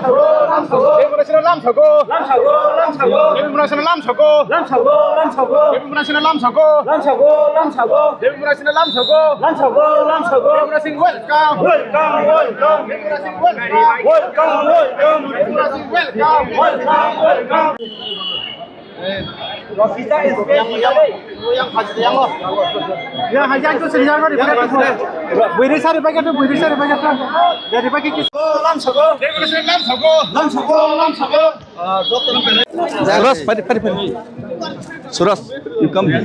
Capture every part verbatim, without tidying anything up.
Lamsago, lamsago. Debi Murasina lamsago. Lamsago, lamsago. Debi Murasina lamsago. Lamsago, lamsago. Debi Murasina lamsago. Lamsago, lamsago. Debi Murasina lamsago. Lamsago, lamsago. Debi Murasing welcome. Welcome, welcome. Debi Murasing welcome. Welcome, welcome. Debi Murasing welcome. Welcome, welcome. Buini sari pakai tu, buini sari pakai tu. Dari pakai kis. Lamsago, lamsago, lamsago. Suras, pari, pari, pari. Suras, you come here.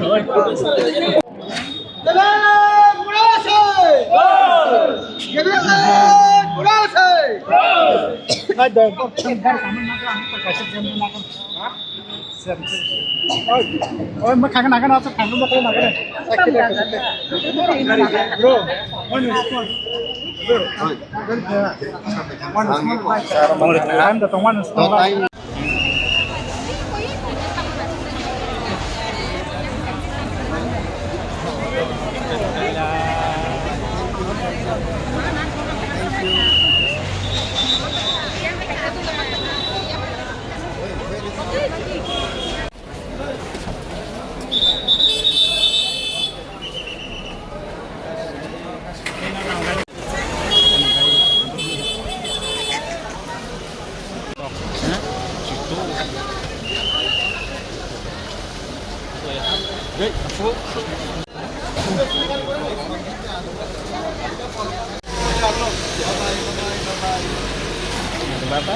Oi, oi, ma khangna khangna asuk khangna ma khangna khangna. Bro, one is one. Bro, one is one. Time da tong one is one.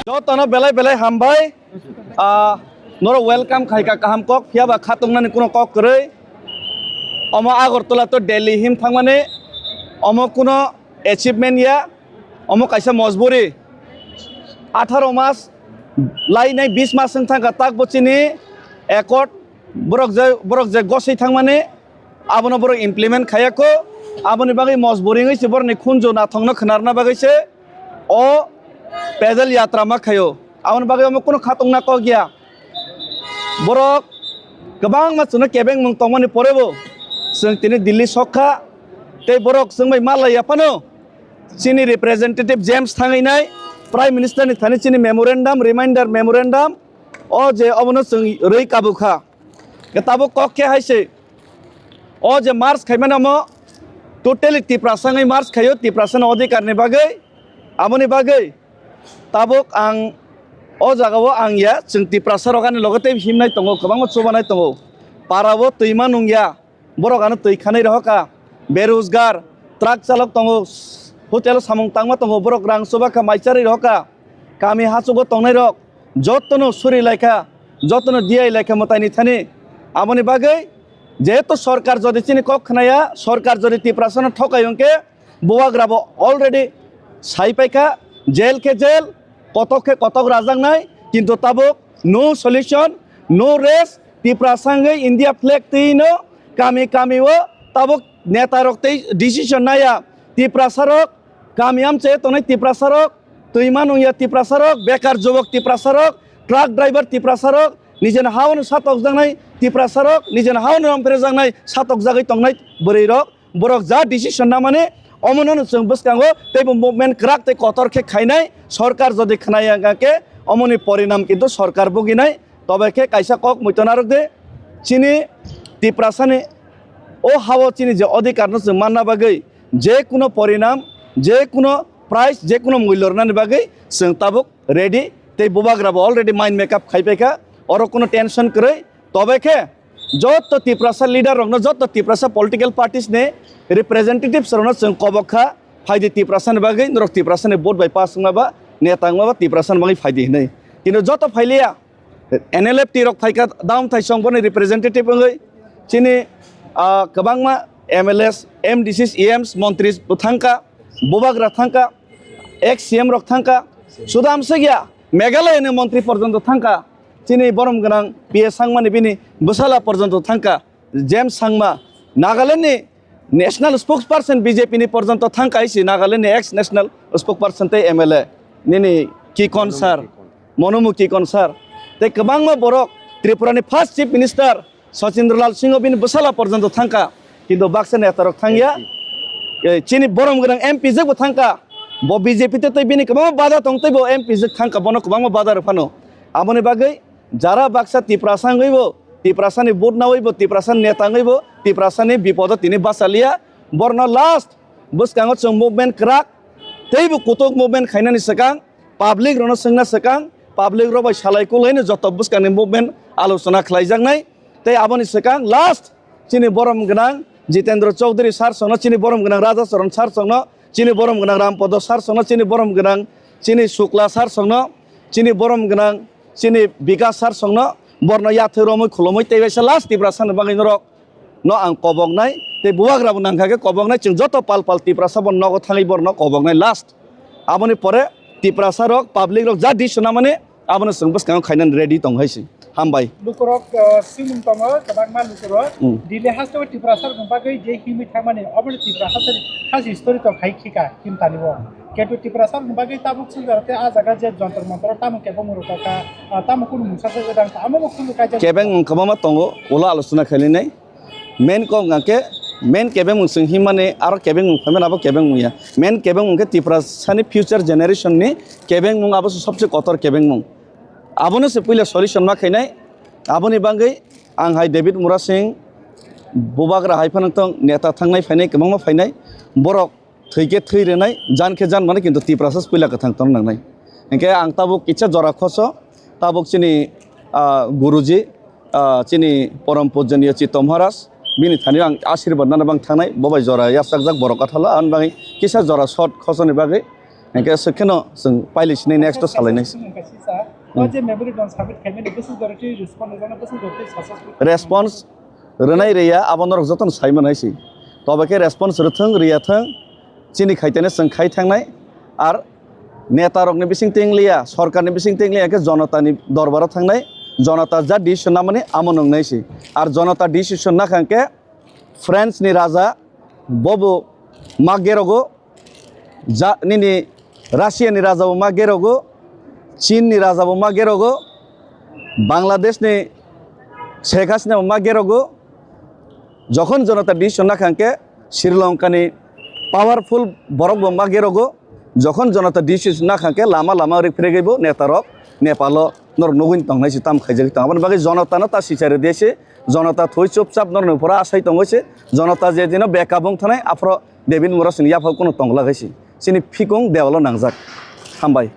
Jotono belai belai hambai. Ah, norok welcome khaika kaham kok, phiya ba khatungnani kuno kok kwrwi. Omo Agartala to Delhi him thangmani, omo kuno achievement ya, omo kaisa mojburi. Atharo mas lainai bis mas wng thangkha tak bo chini accord borok je, borok je goswi thangmani, abono borok implement khaiya kho. Aboni bagwi mojburi wngwi se borokni khunju nathokno khwnarna bagwi se o pedal yatra ma khaio. Aboni bagwi omo kunu khatungna kok ya. Borok kwbangma chwngno kebengmung tongmani porebo chwng tini Delhi sokha, tei borok chwng bai ma laiya phano chini representative James thangwi nai Prime Minister ni thani chini memorandum, reminder memorandum o je obono chwng rwi kabukha. Khe tabuk kok khe hai se, o je march khaimani omo totally Tiprasa wngwi march khaio, Tiprasani odhikar ni bagwi. Aboni bagwi tabuk ang o jaga o ang ya, chwng Tiprasa rok ani loge tei himnai tongo, kwbangma chubanai tongo. Para o twima nung ya, borok ano twi khanai rohor kha, berojgar, truck chalok tongo, hotel o samung tangma tongo, borok rang chuba kha, mai charwi rohor kha. Kami hachugo tongnai rok jotono suri laikha, jotono diyai laikha mwtai ni thani. Aboni bagwi jehetu sorkar jodi chini kok khnaya, sorkar jodi Tiprasano thokai hwnkhe, bubagra bo already sai paikha, jail khe jail, kotok khe kotok rajaknai, kintu tabuk no solution, no rest, Tiprasa wngwi India flag twi no kami kami o tabuk neta rok tei decision naya. Tiprasa rok kami amchai tongnai Tiprasa rok, twima nungya Tiprasa rok, bekar jubok Tiprasa rok, truck driver Tiprasa rok, nijeni ha-o no satokjaknai Tiprasa rok, nijeni ha-o no romphrejaknai satokjagwi tongnai bwrwi rok, borok ja decision namani omono no chwng bwskango teibo movement kwrak tei kotor khe khainai. Sorkar jodi khnaya hwnkha khe omoni porinam kintu sorkar buginai. Tobe khe kaisa kok muitu narwk di. Chini Tiprasani o hao chini je odhikar no chwng manna bagwi je kuno porinam, je kuno price, je kuno mulyo rwnani bagwi chwng tabuk ready. Tei bubagra bo already mind make up khai paikha, oro kuno tension kwrwi. Tobe khe joto Tiprasa leader rokno, joto Tiprasa political parties ni representatives rokno chwng kobok kha, phaidi Tiprasani bagwi, norok Tiprasani vote bai pass wngma ba, neta wngma ba Tiprasani bagwi phaidi hinwi. Kintu joto phailiya, N L F T rok phaikha, daum thai song boni representative wngwi, chini, ah, kwbangma M L As, M D Cs, E Ms, montri bo thangkha, bubagra thangkha, ex C M rok thangkha, suda amswkya Meghalaya ni montri porjonto thangkha, chini borom gwnang P A Sangma ni bini bwsala porjonto thangkha, James Sangma, Nagaland ni national spokesperson B J P ni porjonto thangkha, isi Nagaland ni ex national spokesperson tei M L A nini Kikon sir, Monomu Kikon sir, tei kwbangma borok, Tripura ni first chief minister Sachindralal Singh bini bwsala porjonto thangkha, kintu baksa neta rok thangya. Eh, chini borom gwnang M P jwk bo thangkha, bo B J P te tei bini kwbangma bada tong tei bo M P jwk thangkha, bono kwbangma bada rw phano. Aboni bagwi jara baksa Tiprasa wngwi bo, Tiprasani vote nawi bo, Tiprasani neta wngwi bo, Tiprasani bipodo tini bachaliya, borno last bwskango chwng movement kwrak tei bo kutuk movement khainani swkang, public rokno swngna swkang, public rok bai salai kulaino joto bwskangni movement alochona khlaijaknai. Tei aboni swkang last chini borom gwnang Jitendra Chaudhary sir songno, chini borom gwnang Raja Charan sir songno, chini borom gwnang Rampodo sir songno, chini borom gwnang chini Shukla sir songno, chini borom gwnang chini Bikas sir songno, borno yathwi romwi khulumwi tei waisa last Tiprasani bagwi norok no ang koboknai, tei bubagra bo nangkha khe koboknai, chwng joto pal pal Tiprasa bo nogo thangwi borno koboknai last. Aboni pore Tiprasa rok, public rok ja decision namani abono chwng bwskango khainani ready tong hai se. Hambai. Lukurok, uh, simung tongo, kwbangma lukurok. Hmm. Delhi hasteo Tiprasa rokni bagwi je himwi thangmani, obono Tiprasa rok khasi story tong hai khika himtani bo. Kintu Tiprasa rokni bagwi tabuk swngjak tei ah jaga je Jantar Mantar tamo kebo muruk ka, ah, tamo kunu mungsa se jadang, amo bo khulu kaijak. Kebeng mung kwbangma tongo, ulo alochona khainai. Main kok hwnkha khe, main kebengmung chwng himmani aro kebengmung phaimani abo kebengmung ya. Main kebengmung khe Tiprasani future generation ni kebengmung, abo se sobse kotor kebengmung. Abono se puila solution ma khainai. Aboni bagwi ang hai David Murasing, bubagra hai phano tong neta thangnai phainai, kwbangma phainai. Borok thwi khe thwi rwnai, jan khe jan mano, kintu Tiprasa puila kwthang tongna nangnai. Hinkhe ang tabuk kisa jora khoso, tabuk chini, ah, Guruji, ah, chini Porom Pujaniya Chitto Maharaj, bini thani ang ashirbad nana bang thangnai, bo bai jora yachakjak borok kathalo, aboni bagwi kisa jora short khosoni bagwi. Hinkhe swkheno chwng paili sini next o salainai. Kaisa kaisa swngmung kaisa sa, o je memorandum submit khaimani bwswk jora twi response rwjaknai, bwswk jora twi successful. Response rwnai rwya, abo norok jotono sai manai se. Tobe khe response rwthwng rwya thwng, chini khaitene chwng khai thangnai. Ar neta rokni bising tengliya, sorkarni bising tengliya khe jonotani dorbaro thangnai, jonota ja decision namani amo nwngnai se. Ar jonota decision nakha khe France ni raja bobo ma gerogo, ja, nini Russia ni raja bo ma gerogo, Chin ni raja bo ma gerogo, Bangladesh ni Sheikh Hasina bo ma gerogo. Jokhon jonota decision nakha khe Sri Lanka ni powerful borok bo ma gerogo. Jokhon jonota decision nakha khe lama lama rik phregwi bo neta rok Nepal o norok nugwi tongnai se, tam khaijagwi tong. Aboni bagwi jonota no ta sichari de se, jonota thwi chupchap norok ni phora asai tongwi se, jonota je dino backup wng thanai aphro David Murasing ni yaphang kuno tongla hai se. Chini phikung dewalo nangjak. Hambai.